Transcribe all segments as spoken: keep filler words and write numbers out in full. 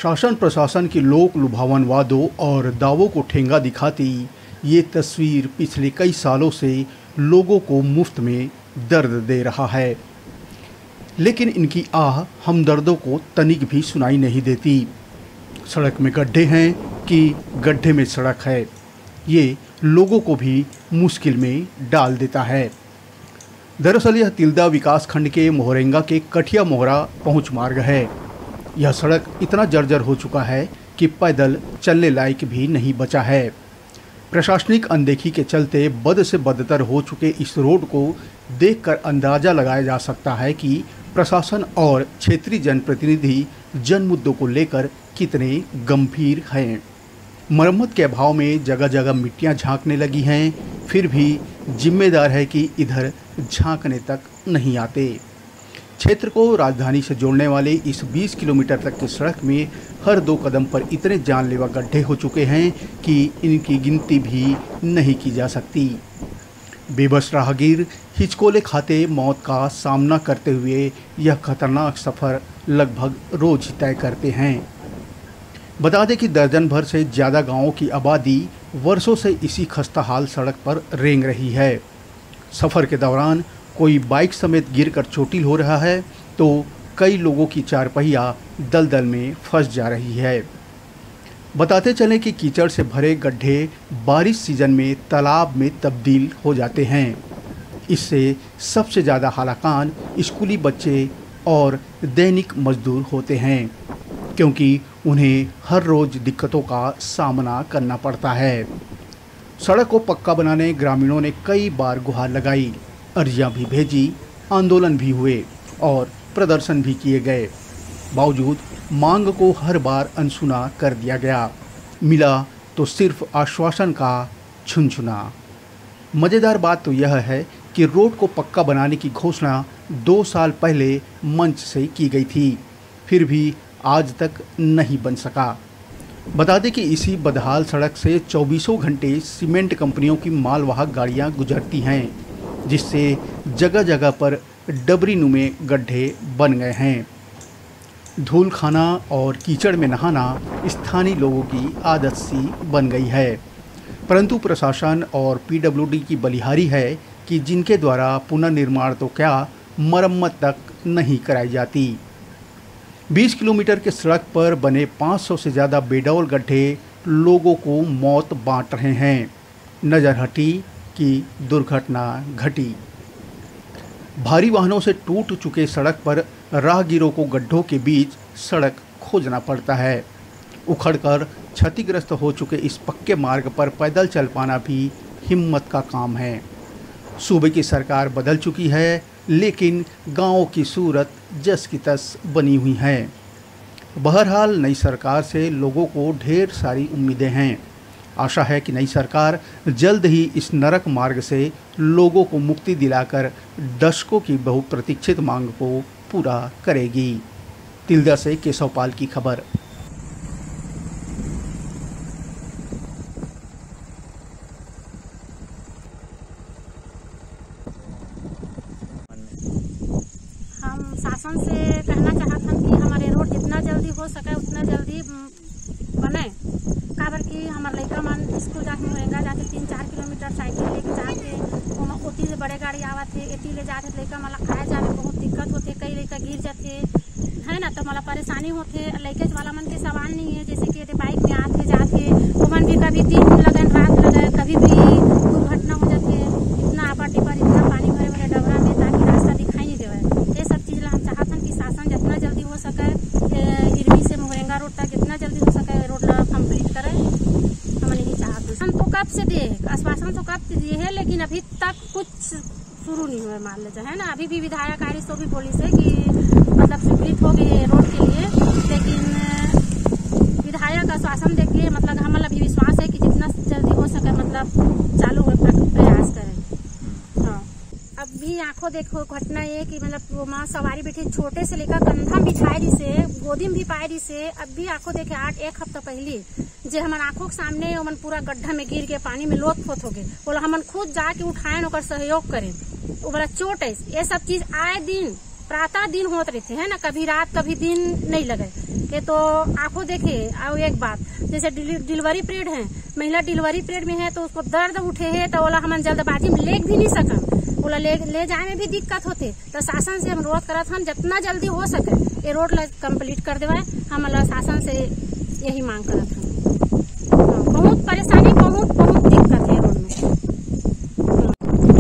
शासन प्रशासन के लोक लुभावन वादों और दावों को ठेंगा दिखाती ये तस्वीर पिछले कई सालों से लोगों को मुफ्त में दर्द दे रहा है, लेकिन इनकी आह हमदर्दों को तनिक भी सुनाई नहीं देती। सड़क में गड्ढे हैं कि गड्ढे में सड़क है, ये लोगों को भी मुश्किल में डाल देता है। दरअसल यह तिल्दा विकासखंड के मोहरेंगा के कठिया मोहरा पहुंच मार्ग है। यह सड़क इतना जर्जर हो चुका है कि पैदल चलने लायक भी नहीं बचा है। प्रशासनिक अनदेखी के चलते बद से बदतर हो चुके इस रोड को देखकर अंदाजा लगाया जा सकता है कि प्रशासन और क्षेत्रीय जनप्रतिनिधि जन मुद्दों को लेकर कितने गंभीर हैं। मरम्मत के अभाव में जगह-जगह मिट्टियां झांकने लगी हैं, फिर भी जिम्मेदार है कि इधर झांकने तक नहीं आते। क्षेत्र को राजधानी से जोड़ने वाले इस बीस किलोमीटर तक की सड़क में हर दो कदम पर इतने जानलेवा गड्ढे हो चुके हैं कि इनकी गिनती भी नहीं की जा सकती। बेबस राहगीर हिचकोले खाते मौत का सामना करते हुए यह खतरनाक सफर लगभग रोज ही तय करते हैं। बता दें कि दर्जन भर से ज्यादा गांवों की आबादी वर्षों से इसी खस्ता हाल सड़क पर रेंग रही है। सफर के दौरान कोई बाइक समेत गिरकर चोटिल हो रहा है, तो कई लोगों की चारपहिया दलदल में फंस जा रही है। बताते चलें कि कीचड़ से भरे गड्ढे बारिश सीजन में तालाब में तब्दील हो जाते हैं। इससे सबसे ज्यादा हलाकान स्कूली बच्चे और दैनिक मजदूर होते हैं, क्योंकि उन्हें हर रोज दिक्कतों का सामना करना पड़ता है। सड़क को पक्का बनाने ग्रामीणों ने कई बार गुहार लगाई, अर्जियां भी भेजी, आंदोलन भी हुए और प्रदर्शन भी किए गए। बावजूद मांग को हर बार अनसुना कर दिया गया। मिला तो सिर्फ आश्वासन का झुनझुना। मजेदार बात तो यह है कि रोड को पक्का बनाने की घोषणा दो साल पहले मंच से की गई थी, फिर भी आज तक नहीं बन सका। बता दें कि इसी बदहाल सड़क से चौबीसों घंटे सीमेंट कंपनियों की मालवाहक गाड़ियां गुजरती हैं, जिससे जगह-जगह पर डबरी नुमे गड्ढे बन गए हैं। धूल खाना और कीचड़ में नहाना स्थानीय लोगों की आदत सी बन गई है, परंतु प्रशासन और पीडब्ल्यूडी की बलिहारी है कि जिनके द्वारा पुनर्निर्माण तो क्या, मरम्मत तक नहीं कराई जाती। बीस किलोमीटर के सड़क पर बने पाँच सौ से ज्यादा बेडौल गड्ढे लोगों को मौत बांट रहे हैं। नजर हटी कि दुर्घटना घटी। भारी वाहनों से टूट चुके सड़क पर राहगीरों को गड्ढों के बीच सड़क खोजना पड़ता है। उखड़कर क्षतिग्रस्त हो चुके इस पक्के मार्ग पर पैदल चल पाना भी हिम्मत का काम है। सूबे की सरकार बदल चुकी है, लेकिन गांवों की सूरत जस की तस बनी हुई है। बहरहाल, नई सरकार से लोगों को ढेर सारी उम्मीदें हैं। आशा है कि नई सरकार जल्द ही इस नरक मार्ग से लोगों को मुक्ति दिलाकर दशकों की बहुप्रतीक्षित मांग को पूरा करेगी। तिल्दा से केशव पाल की खबर। हम शासन से कहना चाहत हन कि हमारे रोड जितना जल्दी हो सके उतना जल्दी, उम, बने, काबर कि हमर लइका मन स्कूल जाके मोरेंगा जाथे तीन चार किलोमीटर साइकिल लेके जाथे, ओमा ओती ले बड़े गाड़ी आवत हे, एती ले जाथे, लइका मन ला आए जाए में बहुत दिक्कत होथे, कई लइका गिर जाथे, है ना, तो मोला परेशानी होथे। लइके वाला मन के सवाल नहीं है, जैसे कि यदि बाइक में आथे जाथे, ओमन भी कभी दिन लगन रात लगन कभी भी दुर्घटना हो जाथे। इतना आपर टिपर, इतना पानी भरे भरे डबरा में, ताकि रास्ता दिखाई नहीं देवे। ये सब चीज ला हम चाहत हन कि शासन जितना जल्दी हो सके, ए, इरमी से मोहरेंगा रोड तक जितना जल्दी हो सके रोड ला कंप्लीट करे, हमन यही चाहत हन। हम तो कब से दे, आश्वासन तो कब से दिए है, लेकिन अभी तक कुछ शुरू नहीं हुआ, मान ले जाए, है ना। अभी भी विधायक आ रही, सो भी बोली से कि मतलब स्वीकृत हो गए रोड के लिए, लेकिन विधायक आश्वासन देके मतलब हमन ला भी विश्वास है कि जितना जल्दी हो सके मतलब चालू हो प्र-, प्रयास करें। हाँ, अब भी आंखों देखो घटना ये कि मतलब वो माँ सवारी बैठी, छोटे से लेकर कंधा में बिछाए रही से, गोदी में भी पाए रही से, अब भी आंखों देखे आठ एक हफ्ता पहली जे हमन आंखों के सामने ओमन पूरा गड्ढा में गिर के पानी में लोत पोत हो गए, ओला हमन खुद जाके उठाएन, ओकर सहयोग करेन, ओकरा चोट है। ये सब चीज आए दिन, प्रातः दिन होत रहिथे, है ना, कभी रात कभी दिन नहीं लगे। ये तो आंखों देखे। और एक बात, जैसे डिली-, डिलीवरी पीरियड है, महिला डिलीवरी पीरियड में है, तो उसको दर्द उठे है, तो ओला हमन जल्दबाजी में ले भी नहीं सकन, ओला ले, ले जाए में भी दिक्कत होते। तो शासन से हम अनुरोध करत हन, जितना जल्दी हो सके ये रोड ला कंप्लीट कर देवाए। हम ला शासन से यही मांग करत हन। हाँ, बहुत परेशानी, बहुत, बहुत दिक्कत है रोड में।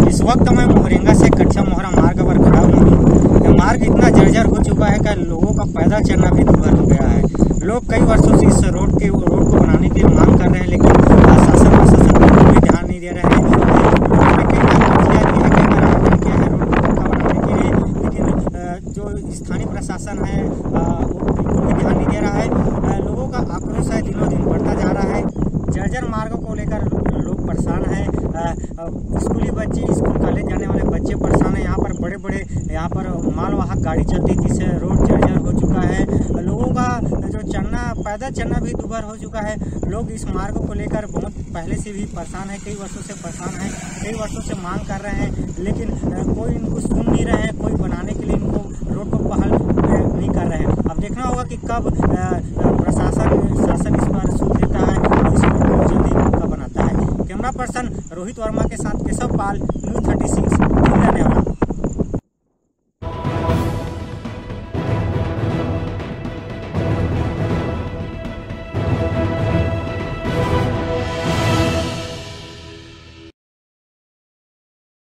इस वक्त मैं मोहरेंगा से कच्छा मोहरा मार्ग पर खड़ा हुआ हूँ। यह मार्ग इतना जर्जर हो चुका है कि लोगों का पैदल चलना भी दुभर हो गया है। लोग कई वर्षों से इस रोड के, रोड को बनाने की मांग कर रहे हैं, लेकिन शासन प्रशासन बिल्कुल भी ध्यान नहीं दे रहे हैं। कई बार अर्जियां की है, कई बार आवेदन किया है, रोड को पक्का बनाने के लिए, लेकिन, अ, जो स्थानीय प्रशासन है, अ, वो बिल्कुल भी ध्यान नहीं दे रहा है। अ, लोगों का आक्रोश है, दिनों दिन बढ़ता जा रहा है। जर्जर मार्ग को लेकर लोग परेशान हैं। अ, अ, स्कूली बच्चे, स्कूल कॉलेज जाने वाले बच्चे परेशान हैं। यहाँ पर बड़े बड़े, यहाँ पर मालवाहक गाड़ी चलती है, जिससे रोड जर्जर हो चुका है। लोगों का जो चलना, पैदल चलना भी दुभर हो चुका है। लोग इस मार्ग को लेकर बहुत पहले से भी परेशान है, कई वर्षों से परेशान है, कई वर्षों से मांग कर रहे हैं, लेकिन, अ, कोई इनको सुन नहीं रहे हैं, कोई बनाने के लिए इनको रोड को पहल, अ, नहीं कर रहे हैं। अब देखना होगा कि कब, अ, अ, प्रशासन, शासन इस पर सुध लेता है और इस रोड को जल्दी पक्का बनाता है। कैमरा पर्सन रोहित वर्मा के साथ केशव पाल,